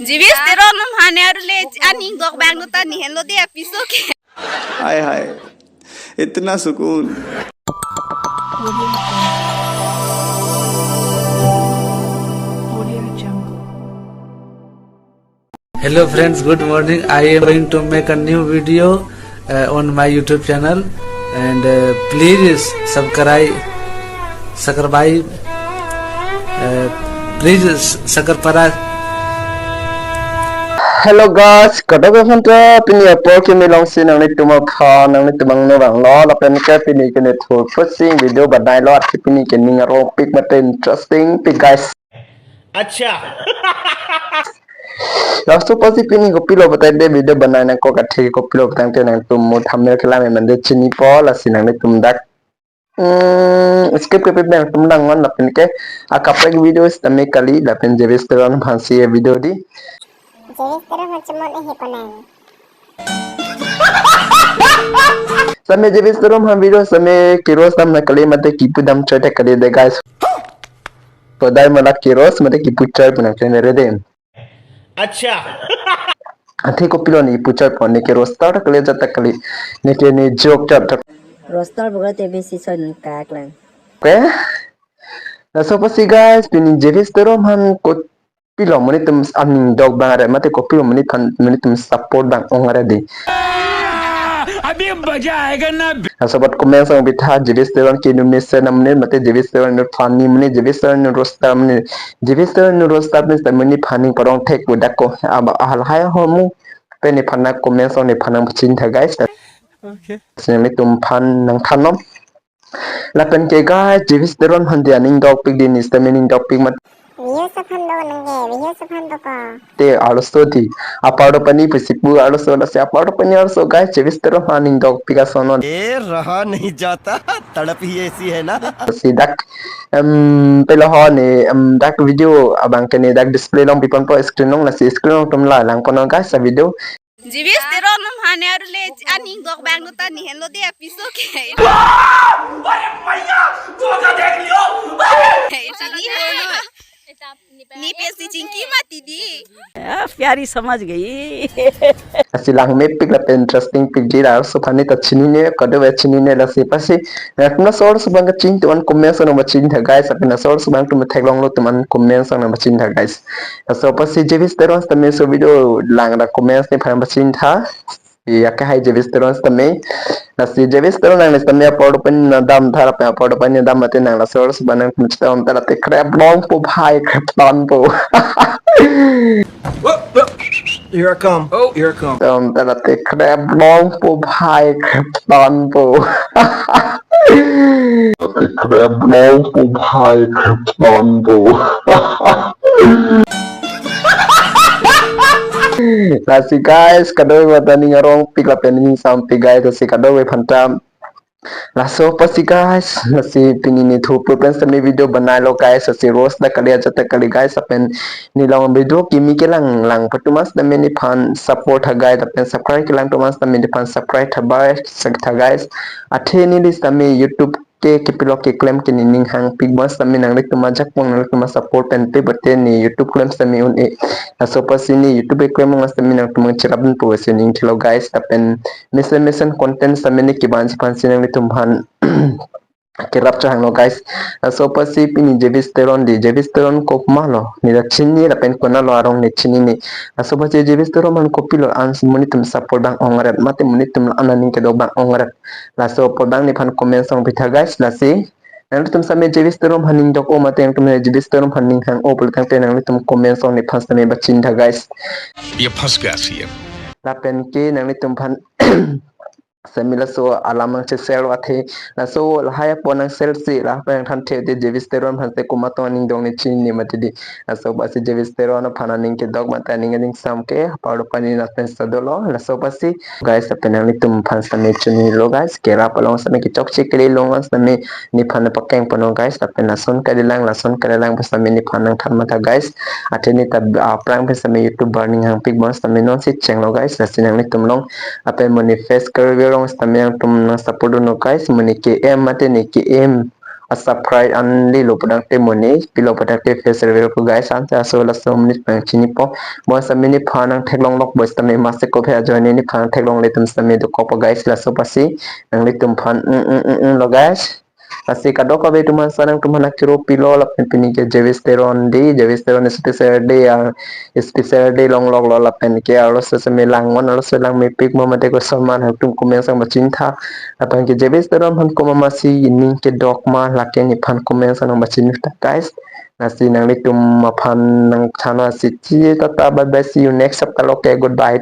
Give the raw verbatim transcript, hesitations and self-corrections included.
Jewish Teron aphan ne arule aning dok bang nota ni henlo de apiso ke. हाय हाय, इतना सुकून। Hello friends, good morning. I am going to make a new video uh, on my YouTube channel, and uh, please subscribe, subscribe, uh, please subscribe. Hello guys, kadokave aphan ta pini apor kimi alongsi nanglitum aphan nanglitum angno vanglo lapen ke pini ke ne thur pusing video banailo, athe pini ke ning arongpik mate interesting pik guys. अच्छा। Laso apotsi pini kopilo batai de video banai nangkok, athe kopilo batai ke nangtum mo thumbnail kelang mande chinipo, lasi nanglitum dak Hmm, skip ke pipeng tum nang ngon lapen ke akaprek video sitame kali lapen Jewish Teron aphansi video di. Jewish Teron aphan chomon ehe panang. Sitame Jewish Teron aphan video sitame ke-roast dam na kali mate kipu dam choi ta kali de guys. Todai malak ke-roast mate kipu choi pu nang kali de. अच्छा। Athe kopilo ne kipu choi pon, ne ke-roast ta kali ajat ta kali, ne ke ne joke chot chot. Roast ta pulote besi son kak lang. Okay? Laso apotsi guys, pini Jewish Teron aphan kopilo monit atum aning dok bang aret mate kopilo monit aphan monit atum support bang ong aret di. अभी मजा आएगा ना। Laso apot comment song pitha, Jewish Teron ke inut mesen amonit mate Jewish Teron inut funny amonit, Jewish Teron inut roast amonit, Jewish Teron inut roast amonit, amonit aphan ning parong thek pu dak ko, aba ahal hai ho mu. Pen nephan comment song nephan nangpachini tha guys. Okay. Sini tum aphan nangthan nom. Lapen ke guys, Jewish Teron aphan dia aning dok pik di, ne sitame aning dok pik mat. Views aphan do nang ke, views aphan do ko. Te arloso di. Apar do pani pusi pu arloso, lasi apar do pani arloso guys, Jewish Teron aphan aning dok pik ason non. ए रहा नहीं जाता, तड़प ही ऐसी है ना। Si dak, em, pelo ho ne, em, dak video abang ke ne dak display along pi ponpo, screen along, lasi screen along tum la lang pon non guys, a video. Jewish Teron aphan ne arule aning dok bang nota ni henlo de apiso ke. अरे मैया, धोखा देख लियो। Chini holo. Ni pensi chingki mati di. आ, प्यारी समझ गई। Lasi lang mepik lapen interesting pik di, laso aphan ne ta chinine, kadokave chinine, lasi apotsi, eh, laso arloso abang kachini tum comment song nangpachini tha guys, lapen laso arloso abang tum theklonglo tum comment song nangpachini tha guys. Laso apotsi Jewish Teron sitame laso video lang ra comment nephan pachini tha. Ya ke hai Jewish Teron sitame. Lasi Jewish Teron nang sitame apor do pani nang dam tha, lapen apor do pani dam mate nang laso arloso abang nangtum chetom ta late krep long po bhai, krep ton po. Here I come. Oh, here I come. Chetom ta late krep long po bhai, krep ton po. Krep long po bhai, krep ton po. Lasi guys, kadokave ta ning arongpik lapen ning sampik guys, lasi kadokave aphan ta. Laso apotsi guys, lasi pini ne thur pu pen sitame video banailo guys, lasi roast ta kali ajat ta kali guys, lapen ne along video kimi kelang lang pu atum sitame nephan support tha guys, lapen subscribe kelang atum sitame nephan subscribe tha guys, sek tha guys. Athe neli sitame YouTube ke kepilok keklem ke ne ning hangpik bon sitame nanglitum ajak pon, nanglitum support pen pe bote ne YouTube klem sitame un-e. Laso apotsi ne YouTube keklem ong sitame nangtum cherap dun po si ning thilo guys, lapen mesen mesen content sitame ne kebanji aphansi nanglitum aphan kerap chehanglo guys. Laso apotsi pini Jewish Teron di, Jewish Teron komat lo, ne ta chini lapen konat lo arong ne chinine. Laso apotsi Jewish Teron aphan kopilo ansi monit atum support bang ong aret mate monit atum la-an aning kedok bang ong aret. Laso apot bang nephan comment song pitha guys, lasi nanglitum sitame Jewish Teron aphan ning dok o mate nangtum Jewish Teron aphan ning hang o pulo tangte nanglitum comment song nephan sitame pachini tha guys. ये फंस गया CM. Lapen ke nanglitum aphan sitame laso alam nang che-share lo athe, laso lahai apot nang share si, lahai apot nang than the te Jewish Teron aphan te komat aning dong ne chinine mati di. Laso apotsi Jewish Teron aphan aning kedok mate aning adingsam ke apar do pani nat pen sa dolo. Laso apotsi guys, lapen nanglitum aphan sitame chinilo guys, kerap along sitame kechokche kele along sitame nephan pakeng pon non guys, lapen lason kalilang, lason kalilang pen sitame nephan nangthan matha guys. Athe ne ta aphrang pen sitame YouTuber ning hangpik bon sitame nonsi chenglo guys, lasi nanglitum along lapen mo ne face career along sitame nangtum nang support dun non guys, mo ne K M mate ne K M subscribe an lilo pu tangte monit, pilo pu tangte face reveal ko guys, ansi laso amonit pen chinipo. Mo sitame nephan nangtheklonglok bo sitame, masi kopi ajoine nephan nangtheklongle atum sitame dokokpo guys, laso apotsi nanglitum aphan mm, mm, mm, mm, lo guys. Lasi kadokave atum aphan sa nangtum aphan akiro pilo lapen pini ke Jewish Teron day, Jewish Teron special day, ar special day longloklo lapen ke arloso sitame langnon, arloso langmepik ma mate koson ma nangtum comment sang pachini tha. Lapen ke Jewish Teron aphan komat masi ning kedok ma lake nephan comment sang nangpachini tha guys. Lasi nanglitum aphan nangthan-o, lasi chie tata, bye bye, see you next chapter lo ke, goodbye.